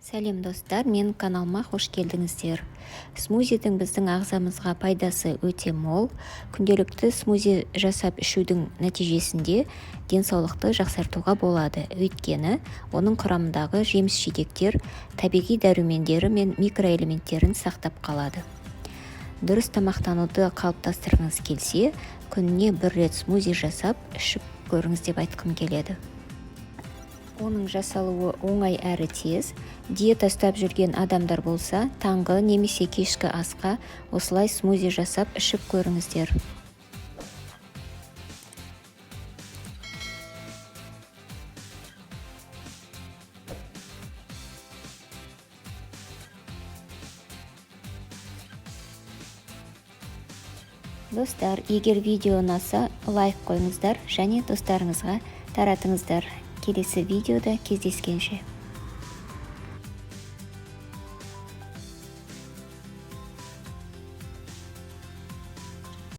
Сәлем, достар! Менің каналыма қош келдіңіздер! Смузидің біздің ағзамызға пайдасы өте мол. Күнделікті смузи жасап ішудің нәтижесінде денсаулықты жақсартуға болады, өйткені оның құрамындағы жеміс-жидектер табиғи дәрумендері мен микроэлементтерін сақтап қалады. Дұрыс тамақтануды қалыптастырғыңыз келсе, күніне бір рет смузи жасап ішіп көріңіз деп айтқым келеді. Оның жасалуы оңай әрі тез. Диета ұстап жүрген адамдар болса, таңғы немесе кешкі асқа осылай смузи жасап ішіп көріңіздер. Достар, егер видео ұнаса, лайк қойыңыздар және достарыңызға таратыңыздар. Келесі видеода кездескенше!